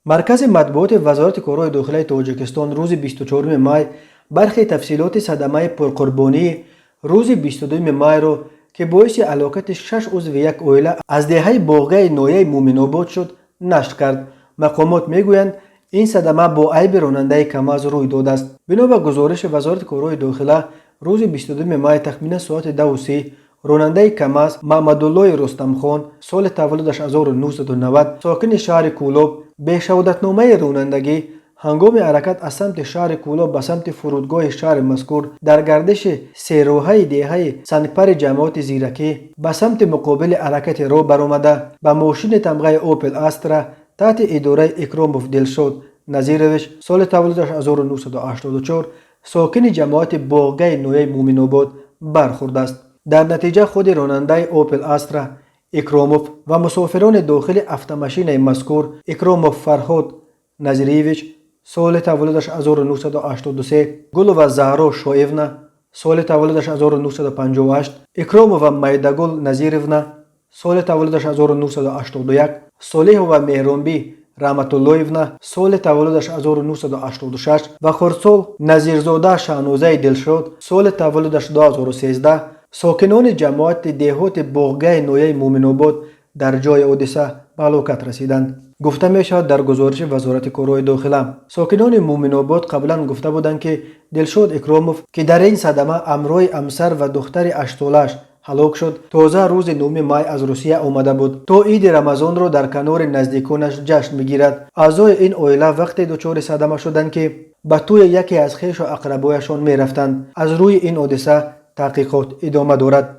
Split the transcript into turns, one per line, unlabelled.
Маркази матбуоти Вазорати корҳои дохилаи Тоҷикистон рӯзи 24 май бархе тафсилоти садамаи пурқурбонии рӯзи 22 майро, ки боиси ҳалокати шаш узви як оила аз деҳаи Боғгаи ноҳияи Муъминобод шуд, нашр кард. Мақомот мегӯянд, ин садама бо айби ронандаи КамАЗ рӯй додааст. Бино ба гузориши Вазорати корҳои дохила, рӯзи 22 май тахминан соати 10:30 ронандаи КамАЗ Маҳмадуллои Рустамхон, соли таваллудаш 1990, сокини шаҳри Кӯлоб, бе шаҳодатномаи ронандагӣ ҳангоми ҳаракат аз самти шаҳри Кӯлоб ба самти фурудгоҳи шаҳри мазкур дар гардиши сероҳаи деҳаи Сангпари ҷамоати Зиракӣ ба самти муқобили ҳаракати роҳ баромада, ба мошини тамғаи Опел Астра таҳти идораи Икромов Дилшод Назирович, соли таваллудаш 1984, сокини ҷамоати Боғгаи ноҳияи Муъминобод бархӯрдааст. Дар натиҷа худи ронандаи Опел Астра Икромов ва мусофирони дохили автомашинаи мазкур, Икромов Фарҳод Назириевич, соли таваллудаш 1983, Гулова Заҳро Шоевна, соли таваллудаш 1958, Икромова Майдагул Назировна, соли таваллудаш 1981, Солиҳова Меҳронбӣ Раҳматуллоевна, соли таваллудаш 1986 ва хурдсол Назирзода Шаҳнозаи Дилшод, соли таваллудаш 2013, сокинони ҷамоати деҳоти Боғгаи ноҳияи Муъминобод дар ҷои ҳодиса ба ҳалокат расиданд, гуфта мешавад дар гузориши Вазорати корҳои дохила. Сокинони Муъминобод қаблан гуфта буданд, ки Дилшод Икромов, ки дар ин садама ҳамроҳи ҳамсар ва духтари 8-солааш ҳалок шуд, тоза рӯзи 9 май аз Русия омада буд, то иди Рамазонро дар канори наздиконаш ҷашн бигирад. Аъзои ин оила вақте дучори садама шуданд, ки ба тӯи яке аз хешу ақрабояшон мерафтанд. Аз рӯи ин ҳодиса таҳқиқот идома дорад.